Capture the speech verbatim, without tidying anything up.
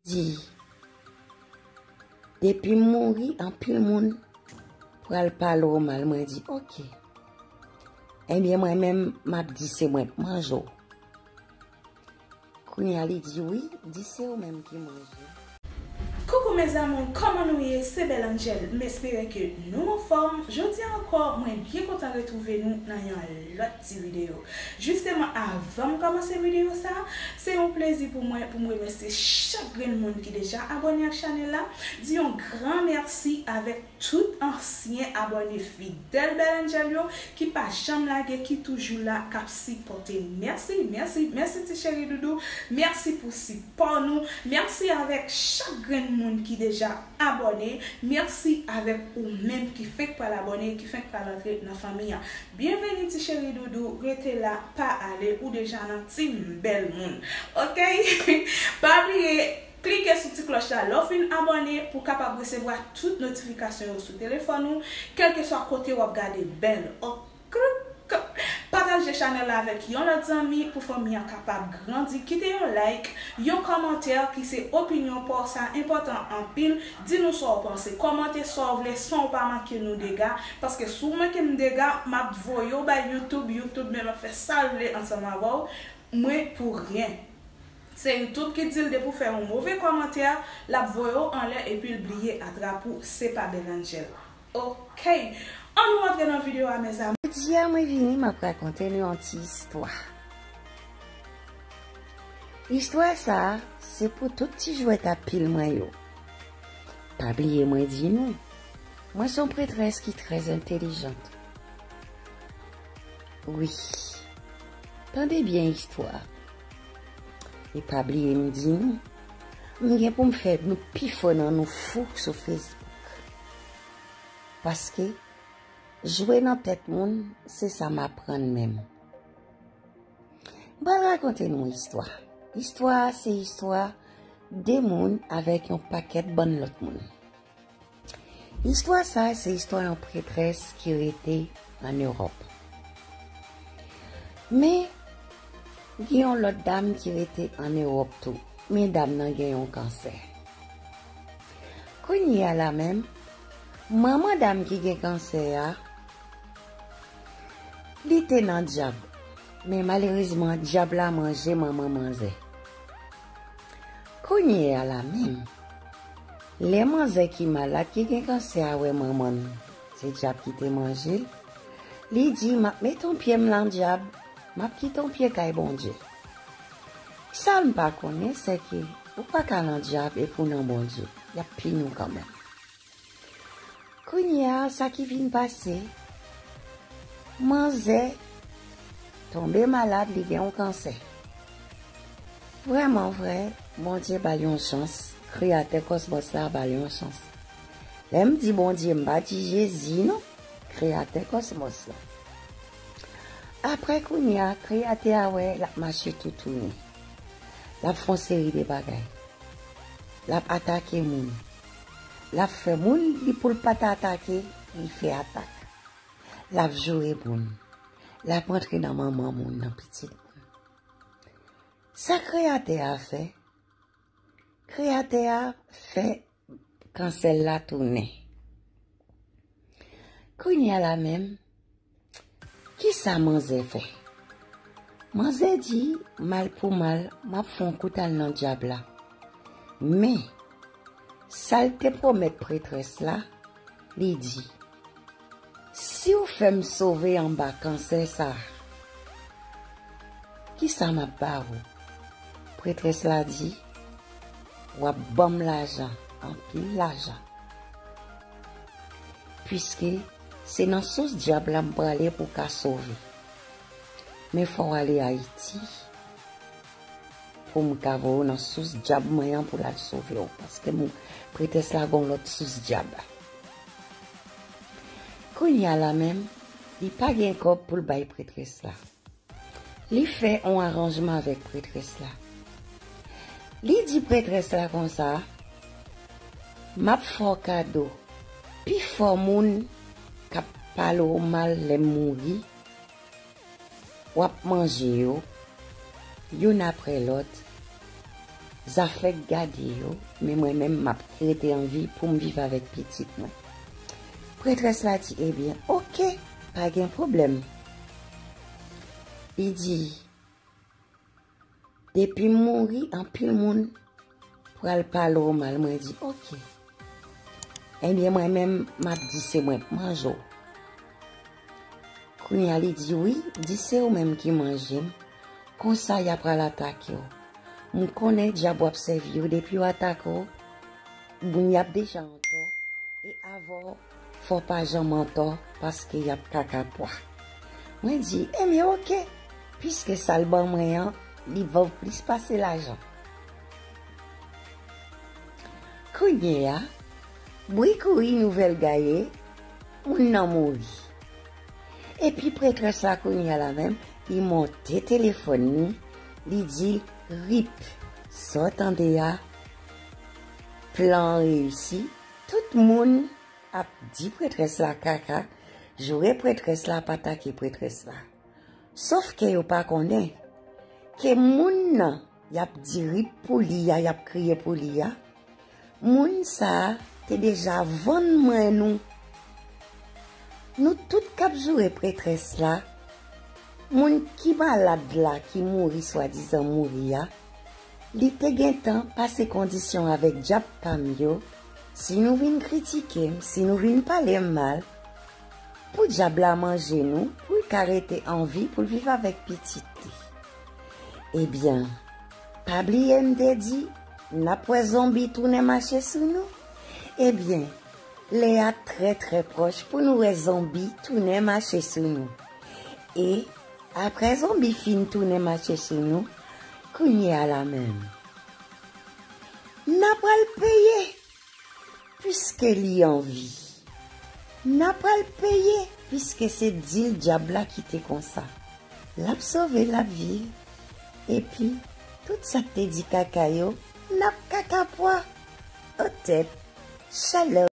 di, depi m mouri, anpil moun pral pale w mal. Mwen di, oke. Ebyen, mwen menm, m ap di se mwen k manje w. Kounye a, li di, wi, di se ou menm ki manje. Coucou mes amours, kòman nou ye? Se Belle Angel. M espere ke nou anfòm. Jodi a ankò, mwen byen kontan retwouve nou nan yon lòt ti videyo. Jisteman, avan m kòmanse videyo sa, se yon plezi pou mwen pou m remèsye chak grenn moun ki deja abòne ak chanèl la. Di yon gran mèsi avèk tout ansyen abòne fidèl Belle Angel yo ki pa janm lage, ki toujou la, k ap sipòte. Mèsi, mèsi, mèsi ti cheri doudou. Mèsi pou sipò nou. Mèsi avèk chak grenn moun ki deja abòne. Mèsi avèk ou menm ki fenk pral abòne, ki fenk pral antre nan fanmi an. Byenveni ti cheri doudou, rete la, pa ale, ou deja nan team bèl moun. Oke? Pa bliye, klike sou ti klòch la lè w fin abòne pou w kapab resevwa tout notifikasyon yo sou telefòn ou, kèlkeswa kote w ap gade bèl. Ok? Pataje chanèl la avèk yon lòt zanmi pou fanmi an kapab grandi. Kite yon like, yon kòmantè ki se opinyon pa w, sa enpòtan anpil. Di nou sa w panse. Kòmante sa w vle san w pa manke nou dega. Paske si w manke m dega, m ap voye w bay YouTube, YouTube menm ap fè sa l vle ansanm avè w. Mwen pou ryen. Se YouTube ki di l depi w fè yon move kòmantè, l ap voye w anlè epi l bliye atrap ou. Se pa Belle Angel. Ok. Ann nou rantre nan videyo a, mes amours. Jodi a, mwen vini, m ap rakonte nou yon ti istwa. Istwa sa a, se pou tout ti jwèt a pil mwen yo. Pa bliye mwen di nou, mwen se yon pretrès ki trè entèlijant. Wi. Tande byen istwa a. E pa bliye m di nou, m gen pou m fè nou pifò nan nou fou sou Facebook. Paske jwe nan tèt moun, se sa m aprann menm. M pral rakonte nou istwa. Istwa a se istwa de moun avèk yon pakèt bann lòt moun. Istwa sa a se istwa yon pretrès ki rete ann Ewòp. Men, gen yon lòt dam ki rete ann Ewòp tou. Men dam nan gen yon kansè. Kounye a la menm, manman dam ki gen kansè a, li te nan dyab. Men malerezman, dyab la manje manman manzè. Kounye a la menm, lè manzè ki malad ki gen kansè a wè manman l, se dyab ki te manje l, li di, "M ap mete yon pye m nan dyab, m ap kite yon pye kay Bondye." Sa l pa konnen, se ke ou pa ka nan dyab epi w nan Bondye. Y ap pini w kanmenm. Kounye a, sa ki vin pase, manzè tonbe malad, li gen yon kansè. Vrèman vre, Bondye ba l yon chans, Kreyatè kòsmòs la ba l yon chans. Lè m di Bondye, m pa di Jezi non, Kreyatè kòsmòs la. Apre kounye a, Kreyatè a wè l ap mache toutouni. L ap fè yon seri de bagay. L ap atake moun. L ap fè moun li pou l pa t atake, li fè atak. L ap joure moun. L ap rantre nan manman moun, nan pitit moun. Sa Kreyatè a fè? Kreyatè a fè kansè l la tounen. Kounye a la menm, kisa manzè fè? Manzè di, mal pou mal, m ap fè yon kout al nan dyab la. Men, sa l te pwomèt pretrès la, li di, "Si w fè m sove anba kansè sa a, kisa m ap ba ou?" Pretrès la di, "W ap ban m lajan, anpil lajan. Piske se nan sous dyab la m prale pou w ka sove. Men fò w ale Ayiti pou m ka voye w nan sous dyab mwen an pou l al sove w, paske m, pretrès la gon lòt sous dyab." Kounye a la menm, li pa gen kòb pou l bay pretrès la. Li fè yon aranjman avèk pretrès la. Li di pretrès la konsa, "M ap fè w kado pifò moun k ap pale w mal lè m mouri, w ap manje yo, youn apre lòt, Zafè gade yo, men mwen menm m ap rete an vi pou m viv avèk pitit mwen. Prètrès la di, ebyen, oke, pa gen pwoblèm. Li di, depi m mouri, anpil moun pral pale w mal. Mwen di, oke. Ebyen, mwen menm, m ap di se mwen k manje w. Kounye a, li di, wi, di se ou menm ki manje m. Konsa, y a pral atake w. M konnen dyab w ap sèvi yo, depi yo atake w, moun y ap deja antò. E avè w, fò w pa janm antò, paske y ap kaka pwa. Mwen di, ebyen, oke, piske sa l ban mwen an, li vo plis pase lajan. Kounye a, bri kouri, nouvèl gaye, moun nan mouri. Epi prètrès la kounye a la menm, li monte telefòn li, li di, rip, sa w tande a, plan an reyisi, tout moun ap di prètrès la kaka, joure prètrès la, pa atake prètrès la. Sof ke yo pa konnen ke moun nan y ap di rip pou li a, y ap kriye pou li a, moun sa a te deja vann mwen nou. Nou tout k ap joure prètrès la, moun ki malad la, ki mouri, swadizan mouri a, li te gentan pase kondisyon avèk dyab pa m yo. Si nou vin kritike m, si nou vin pale m mal, pou dyab la manje nou, pou l ka rete an vi, pou l viv avèk pitit li. Ebyen, pa bliye m te di, n ap wè zonbi tounen mache sou nou. Ebyen, lè a trè, trè pwòch pou nou wè zonbi tounen mache sou nou. E, apre zonbi fin tounen mache sou nou, kounye a la menm, n a pral peye, piske li an vi. N a pral peye, piske se dil dyab la ki te konsa. L ap sove, l ap viv. Epi, tout sa k te di kaka yo, n ap kaka pwa. Otèt, shalom.